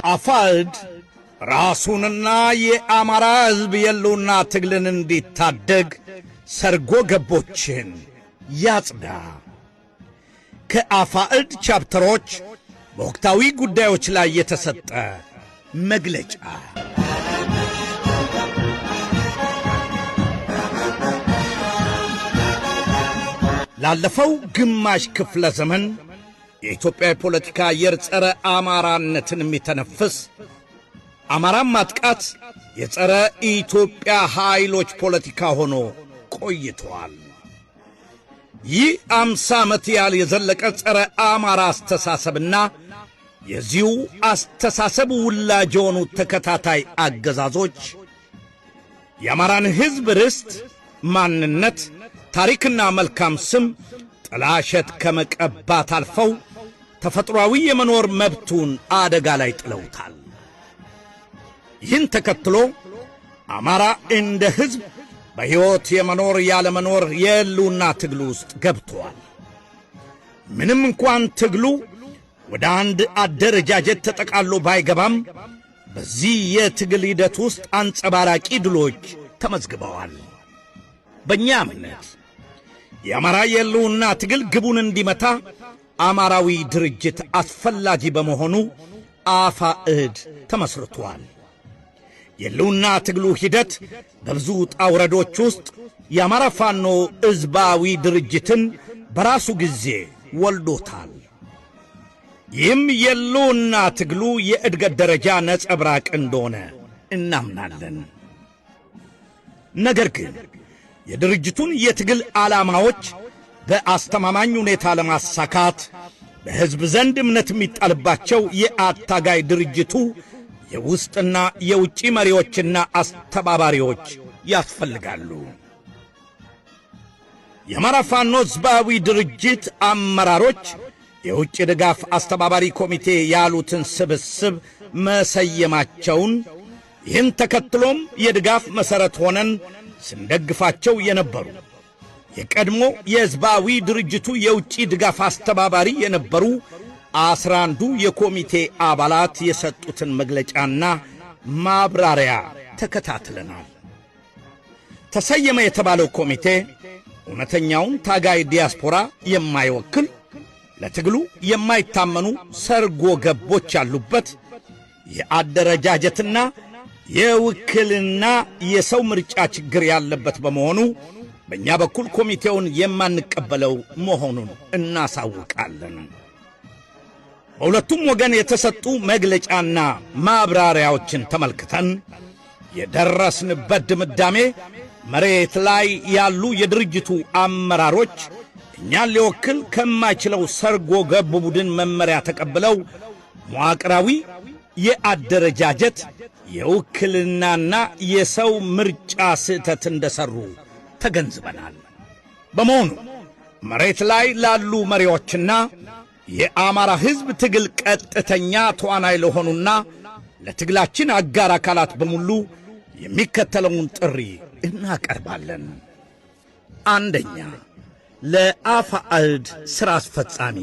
አፋሕድ ራሱንና የአማራ ሕዝብ የሕልውና ትግልን እንዲታደግ ሰርጎ ገቦችን ያጽዳ። ከአፋሕድ ቻፕተሮች በወቅታዊ ጉዳዮች ላይ የተሰጠ መግለጫ። ላለፈው ግማሽ ክፍለ ዘመን የኢትዮጵያ የፖለቲካ አየር ጸረ አማራነትን የሚተነፍስ፣ አማራን ማጥቃት የጸረ ኢትዮጵያ ኃይሎች ፖለቲካ ሆኖ ቆይቷል። ይህ 50 ዓመት ያህል የዘለቀ ጸረ አማራ አስተሳሰብና የዚሁ አስተሳሰብ ውላጅ የሆኑ ተከታታይ አገዛዞች የአማራን ሕዝብ ርስት፣ ማንነት፣ ታሪክና መልካም ስም ጥላሸት ከመቀባት አልፈው ተፈጥሯዊ የመኖር መብቱን አደጋ ላይ ጥለውታል። ይህን ተከትሎ አማራ እንደ ሕዝብ በሕይወት የመኖር ያለመኖር የሕልውና ትግሉ ውስጥ ገብቷል። ምንም እንኳን ትግሉ ወደ አንድ አደረጃጀት ተጠቃሎ ባይገባም፣ በዚህ የትግል ሂደት ውስጥ አንጸባራቂ ድሎች ተመዝግበዋል። በእኛ እምነት የአማራ የሕልውና ትግል ግቡን እንዲመታ አማራዊ ድርጅት አስፈላጊ በመሆኑ አፋሕድ ተመስርቷል። የሕልውና ትግሉ ሂደት በብዙ ውጣ ውረዶች ውስጥ የአማራ ፋኖ ሕዝባዊ ድርጅትን በራሱ ጊዜ ወልዶታል። ይህም የሕልውና ትግሉ የእድገት ደረጃ ነጸብራቅ እንደሆነ እናምናለን። ነገር ግን የድርጅቱን የትግል ዓላማዎች በአስተማማኝ ሁኔታ ለማሳካት በሕዝብ ዘንድ እምነት የሚጣልባቸው የአታጋይ ድርጅቱ የውስጥና የውጭ መሪዎችና አስተባባሪዎች ያስፈልጋሉ። የአማራ ፋኖ ሕዝባዊ ድርጅት አመራሮች የውጭ ድጋፍ አስተባባሪ ኮሚቴ ያሉትን ስብስብ መሰየማቸውን፣ ይህን ተከትሎም የድጋፍ መሠረት ሆነን ስንደግፋቸው የነበሩ የቀድሞ የሕዝባዊ ድርጅቱ የውጭ ድጋፍ አስተባባሪ የነበሩ 11ዱ የኮሚቴ አባላት የሰጡትን መግለጫና ማብራሪያ ተከታትለናል። ተሰየመ የተባለው ኮሚቴ እውነተኛውን ታጋይ ዲያስፖራ የማይወክል፣ ለትግሉ የማይታመኑ ሰርጎ ገቦች ያሉበት፣ የአደረጃጀትና የውክልና የሰው ምርጫ ችግር ያለበት በመሆኑ በእኛ በኩል ኮሚቴውን የማንቀበለው መሆኑን እናሳውቃለን። በሁለቱም ወገን የተሰጡ መግለጫና ማብራሪያዎችን ተመልክተን የደረስንበት ድምዳሜ መሬት ላይ ያሉ የድርጅቱ አመራሮች እኛን ሊወክል ከማይችለው ሰርጎ ገብ ቡድን መመሪያ ተቀብለው መዋቅራዊ የአደረጃጀት፣ የውክልናና የሰው ምርጫ ስህተት እንደሠሩ ተገንዝበናል። በመሆኑ መሬት ላይ ላሉ መሪዎችና የአማራ ሕዝብ ትግል ቀጥተኛ ተዋናይ ለሆኑና ለትግላችን አጋር አካላት በሙሉ የሚከተለውን ጥሪ እናቀርባለን። አንደኛ፣ ለአፋሕድ ሥራ አስፈጻሚ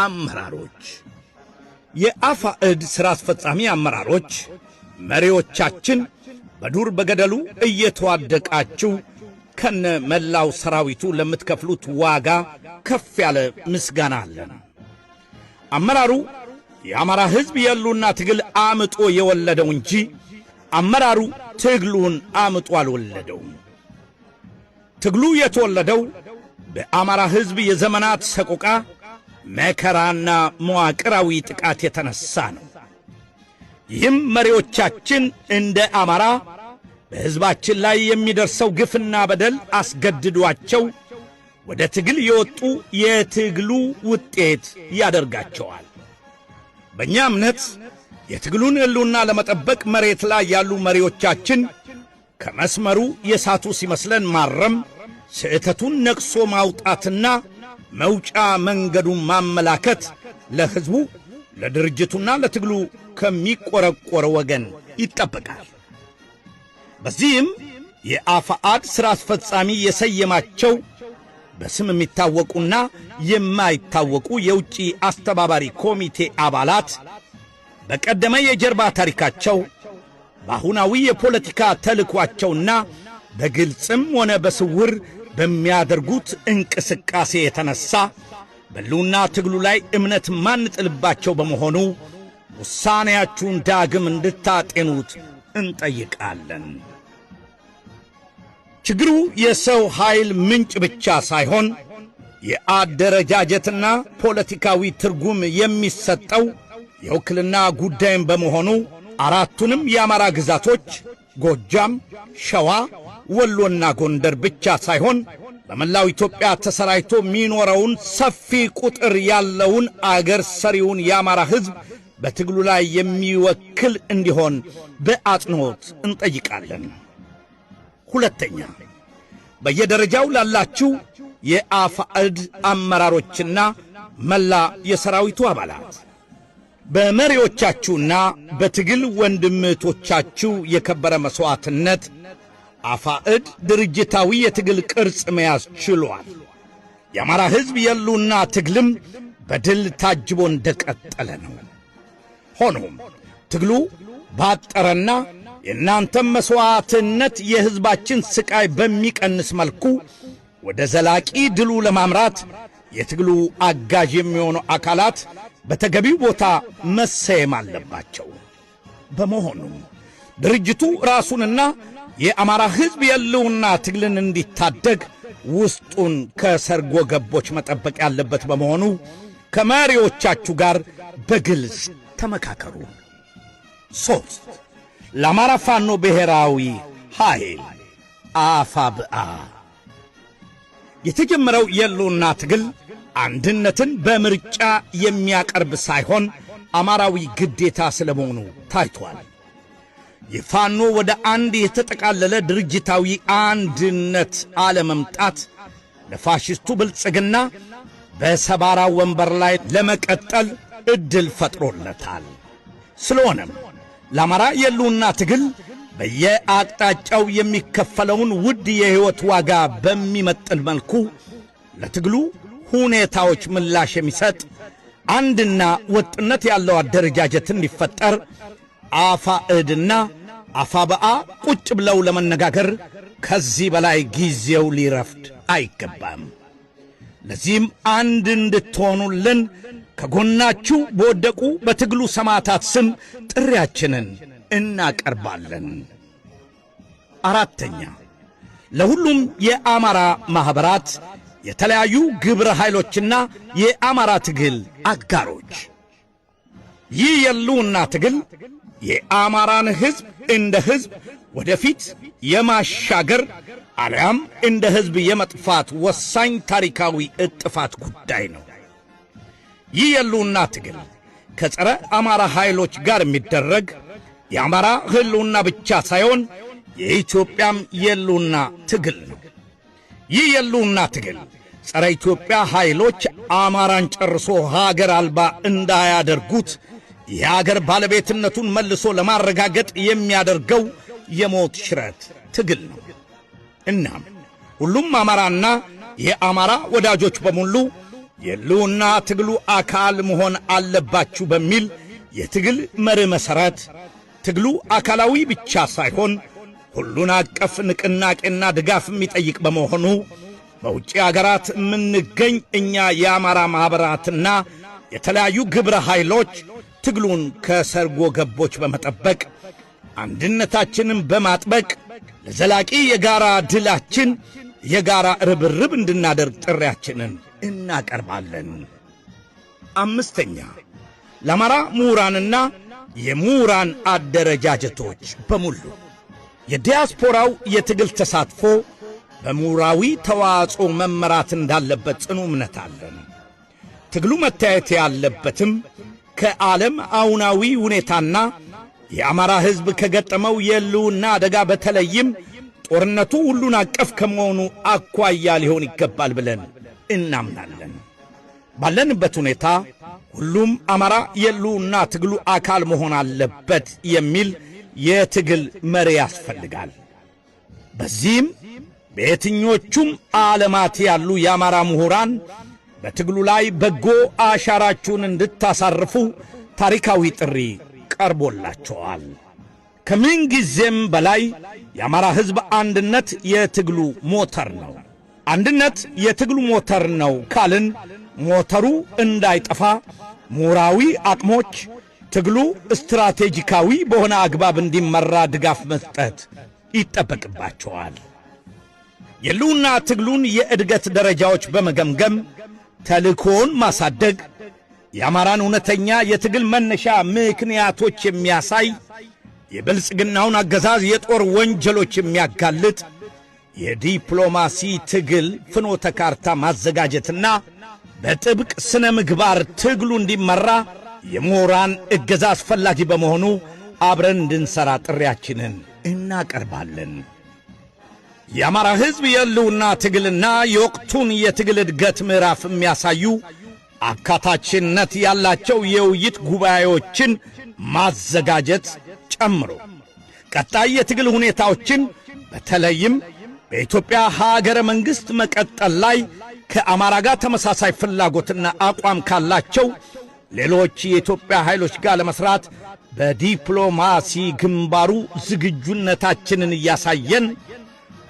አመራሮች። የአፋሕድ ሥራ አስፈጻሚ አመራሮች፣ መሪዎቻችን፣ በዱር በገደሉ እየተዋደቃችሁ ከነ መላው ሰራዊቱ ለምትከፍሉት ዋጋ ከፍ ያለ ምስጋና አለን። አመራሩ የአማራ ሕዝብ የሕልውና ትግል አምጦ የወለደው እንጂ አመራሩ ትግሉን አምጦ አልወለደውም። ትግሉ የተወለደው በአማራ ሕዝብ የዘመናት ሰቆቃ፣ መከራና መዋቅራዊ ጥቃት የተነሳ ነው። ይህም መሪዎቻችን እንደ አማራ በሕዝባችን ላይ የሚደርሰው ግፍና በደል አስገድዷቸው ወደ ትግል የወጡ የትግሉ ውጤት ያደርጋቸዋል። በእኛ እምነት የትግሉን ሕልውና ለመጠበቅ መሬት ላይ ያሉ መሪዎቻችን ከመስመሩ የሳቱ ሲመስለን ማረም፣ ስህተቱን ነቅሶ ማውጣትና መውጫ መንገዱን ማመላከት ለሕዝቡ፣ ለድርጅቱና ለትግሉ ከሚቆረቆር ወገን ይጠበቃል። በዚህም የአፋአድ ሥራ አስፈጻሚ የሰየማቸው በስም የሚታወቁና የማይታወቁ የውጭ አስተባባሪ ኮሚቴ አባላት በቀደመ የጀርባ ታሪካቸው፣ በአሁናዊ የፖለቲካ ተልዕኳቸውና በግልጽም ሆነ በስውር በሚያደርጉት እንቅስቃሴ የተነሳ በሕልውና ትግሉ ላይ እምነት ማንጥልባቸው በመሆኑ ውሳኔያችሁን ዳግም እንድታጤኑት እንጠይቃለን። ችግሩ የሰው ኃይል ምንጭ ብቻ ሳይሆን የአደረጃጀትና ፖለቲካዊ ትርጉም የሚሰጠው የውክልና ጉዳይም በመሆኑ አራቱንም የአማራ ግዛቶች ጎጃም፣ ሸዋ፣ ወሎና ጎንደር ብቻ ሳይሆን በመላው ኢትዮጵያ ተሰራጭቶ የሚኖረውን ሰፊ ቁጥር ያለውን አገር ሰሪውን የአማራ ሕዝብ በትግሉ ላይ የሚወክል እንዲሆን በአጽንኦት እንጠይቃለን። ሁለተኛ፣ በየደረጃው ላላችሁ የአፋዕድ አመራሮችና መላ የሰራዊቱ አባላት በመሪዎቻችሁና በትግል ወንድምቶቻችሁ የከበረ መሥዋዕትነት አፋዕድ ድርጅታዊ የትግል ቅርጽ መያዝ ችሏል። የአማራ ሕዝብ የሕልውና ትግልም በድል ታጅቦ እንደቀጠለ ነው። ሆኖም ትግሉ ባጠረና የእናንተም መሥዋዕትነት የሕዝባችን ስቃይ በሚቀንስ መልኩ ወደ ዘላቂ ድሉ ለማምራት የትግሉ አጋዥ የሚሆኑ አካላት በተገቢው ቦታ መሰየም አለባቸው። በመሆኑም ድርጅቱ ራሱንና የአማራ ሕዝብ የሕልውና ትግልን እንዲታደግ ውስጡን ከሰርጎ ገቦች መጠበቅ ያለበት በመሆኑ ከመሪዎቻችሁ ጋር በግልጽ ተመካከሩ። ሦስት፣ ለአማራ ፋኖ ብሔራዊ ኃይል አፋብአ የተጀመረው የሕልውና ትግል አንድነትን በምርጫ የሚያቀርብ ሳይሆን አማራዊ ግዴታ ስለመሆኑ ታይቷል። የፋኖ ወደ አንድ የተጠቃለለ ድርጅታዊ አንድነት አለመምጣት ለፋሽስቱ ብልጽግና በሰባራ ወንበር ላይ ለመቀጠል ዕድል ፈጥሮለታል። ስለሆነም ለአማራ የሕልውና ትግል በየአቅጣጫው የሚከፈለውን ውድ የሕይወት ዋጋ በሚመጥን መልኩ ለትግሉ ሁኔታዎች ምላሽ የሚሰጥ አንድና ወጥነት ያለው አደረጃጀት እንዲፈጠር አፋዕድና አፋብአ ቁጭ ብለው ለመነጋገር ከዚህ በላይ ጊዜው ሊረፍድ አይገባም። ለዚህም አንድ እንድትሆኑልን ከጎናችሁ በወደቁ በትግሉ ሰማዕታት ስም ጥሪያችንን እናቀርባለን። አራተኛ፣ ለሁሉም የአማራ ማኅበራት፣ የተለያዩ ግብረ ኃይሎችና የአማራ ትግል አጋሮች፣ ይህ የሕልውና ትግል የአማራን ሕዝብ እንደ ሕዝብ ወደፊት የማሻገር አልያም እንደ ሕዝብ የመጥፋት ወሳኝ ታሪካዊ እጥፋት ጉዳይ ነው። ይህ የሕልውና ትግል ከጸረ አማራ ኃይሎች ጋር የሚደረግ የአማራ ሕልውና ብቻ ሳይሆን የኢትዮጵያም የሕልውና ትግል ነው። ይህ የሕልውና ትግል ጸረ ኢትዮጵያ ኃይሎች አማራን ጨርሶ ሀገር አልባ እንዳያደርጉት የሀገር ባለቤትነቱን መልሶ ለማረጋገጥ የሚያደርገው የሞት ሽረት ትግል ነው። እናም ሁሉም አማራና የአማራ ወዳጆች በሙሉ የሕልውና ትግሉ አካል መሆን አለባችሁ በሚል የትግል መርህ መሠረት ትግሉ አካላዊ ብቻ ሳይሆን ሁሉን አቀፍ ንቅናቄና ድጋፍ የሚጠይቅ በመሆኑ በውጭ አገራት የምንገኝ እኛ የአማራ ማኅበራትና የተለያዩ ግብረ ኃይሎች ትግሉን ከሰርጎ ገቦች በመጠበቅ አንድነታችንን በማጥበቅ ለዘላቂ የጋራ ድላችን የጋራ ርብርብ እንድናደርግ ጥሪያችንን እናቀርባለን። አምስተኛ፣ ለአማራ ምሁራንና የምሁራን አደረጃጀቶች በሙሉ የዲያስፖራው የትግል ተሳትፎ በምሁራዊ ተዋጽኦ መመራት እንዳለበት ጽኑ እምነት አለን። ትግሉ መታየት ያለበትም ከዓለም አሁናዊ ሁኔታና የአማራ ሕዝብ ከገጠመው የሕልውና አደጋ በተለይም ጦርነቱ ሁሉን አቀፍ ከመሆኑ አኳያ ሊሆን ይገባል ብለን እናምናለን። ባለንበት ሁኔታ ሁሉም አማራ የሕልውና ትግሉ አካል መሆን አለበት የሚል የትግል መሪ ያስፈልጋል። በዚህም በየትኞቹም ዓለማት ያሉ የአማራ ምሁራን በትግሉ ላይ በጎ አሻራችሁን እንድታሳርፉ ታሪካዊ ጥሪ ቀርቦላቸዋል። ከምንጊዜም በላይ የአማራ ሕዝብ አንድነት የትግሉ ሞተር ነው። አንድነት የትግሉ ሞተር ነው ካልን ሞተሩ እንዳይጠፋ ምሁራዊ አቅሞች ትግሉ ስትራቴጂካዊ በሆነ አግባብ እንዲመራ ድጋፍ መስጠት ይጠበቅባቸዋል። የህልውና ትግሉን የእድገት ደረጃዎች በመገምገም ተልእኮውን ማሳደግ፣ የአማራን እውነተኛ የትግል መነሻ ምክንያቶች የሚያሳይ፣ የብልጽግናውን አገዛዝ የጦር ወንጀሎች የሚያጋልጥ የዲፕሎማሲ ትግል ፍኖተ ካርታ ማዘጋጀትና በጥብቅ ስነ ምግባር ትግሉ እንዲመራ የምሁራን እገዛ አስፈላጊ በመሆኑ አብረን እንድንሠራ ጥሪያችንን እናቀርባለን። የአማራ ሕዝብ የህልውና ትግልና የወቅቱን የትግል እድገት ምዕራፍ የሚያሳዩ አካታችነት ያላቸው የውይይት ጉባኤዎችን ማዘጋጀት ጨምሮ ቀጣይ የትግል ሁኔታዎችን፣ በተለይም በኢትዮጵያ ሀገረ መንግሥት መቀጠል ላይ ከአማራ ጋር ተመሳሳይ ፍላጎትና አቋም ካላቸው ሌሎች የኢትዮጵያ ኃይሎች ጋር ለመስራት በዲፕሎማሲ ግንባሩ ዝግጁነታችንን እያሳየን፣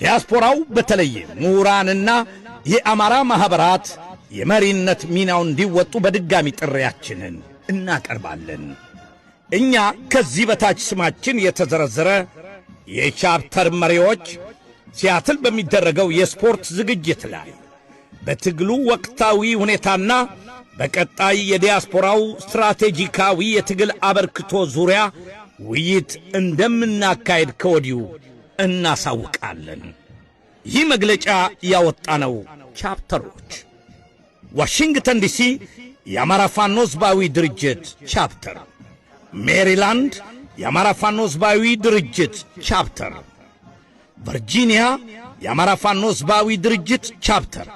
ዲያስፖራው በተለይ ምሁራንና የአማራ ማኅበራት የመሪነት ሚናውን እንዲወጡ በድጋሚ ጥሪያችንን እናቀርባለን። እኛ ከዚህ በታች ስማችን የተዘረዘረ የ chapter መሪዎች ሲያትል በሚደረገው የስፖርት ዝግጅት ላይ በትግሉ ወቅታዊ ሁኔታና በቀጣይ የዲያስፖራው ስትራቴጂካዊ የትግል አበርክቶ ዙሪያ ውይይት እንደምናካሄድ ከወዲሁ እናሳውቃለን። ይህ መግለጫ ያወጣነው chapter ኦች፦ ዋሽንግተን ዲሲ የአማራ ፋኖ ሕዝባዊ ድርጅት chapter፣ ሜሪላንድ የአማራ ፋኖ ሕዝባዊ ድርጅት chapter፣ ቨርጂኒያ የአማራ ፋኖ ሕዝባዊ ድርጅት chapter፣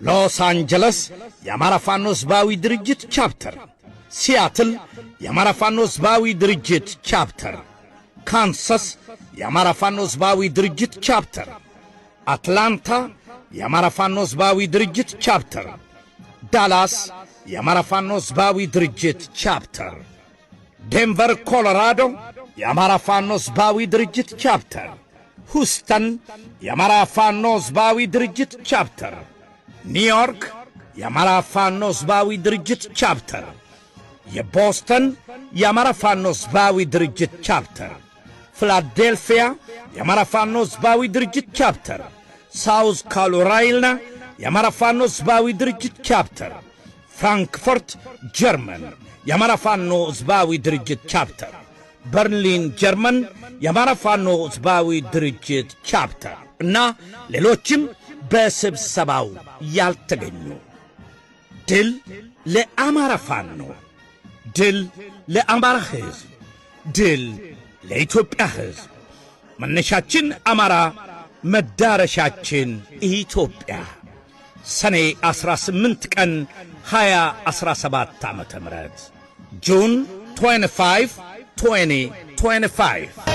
ሎስ አንጀለስ የአማራ ፋኖ ሕዝባዊ ድርጅት chapter፣ ሲያትል የአማራ ፋኖ ሕዝባዊ ድርጅት chapter፣ ካንሳስ የአማራ ፋኖ ሕዝባዊ ድርጅት chapter፣ አትላንታ የአማራ ፋኖ ሕዝባዊ ድርጅት chapter፣ ዳላስ የአማራ ፋኖ ሕዝባዊ ድርጅት chapter፣ ዴንቨር ኮሎራዶ የአማራ ፋኖ ሕዝባዊ ድርጅት chapter፣ ሁስተን የአማራ ፋኖ ሕዝባዊ ድርጅት chapter፣ ኒውዮርክ የአማራ ፋኖ ሕዝባዊ ድርጅት chapter፣ የቦስተን የአማራ ፋኖ ሕዝባዊ ድርጅት chapter፣ ፊላዴልፊያ የአማራ ፋኖ ሕዝባዊ ድርጅት chapter፣ ሳውዝ ካሮላይና የአማራ ፋኖ ሕዝባዊ ድርጅት chapter፣ ፍራንክፈርት ጀርመን የአማራ ፋኖ ሕዝባዊ ድርጅት chapter፣ በርሊን ጀርመን የአማራ ፋኖ ሕዝባዊ ድርጅት chapter እና ሌሎችም በስብሰባው ያልተገኙ። ድል ለአማራ ፋኖ! ድል ለአማራ ሕዝብ! ድል ለኢትዮጵያ ሕዝብ! መነሻችን አማራ፣ መዳረሻችን ኢትዮጵያ። ሰኔ 18 ቀን 2017 ዓ.ም፣ June 25, 2025።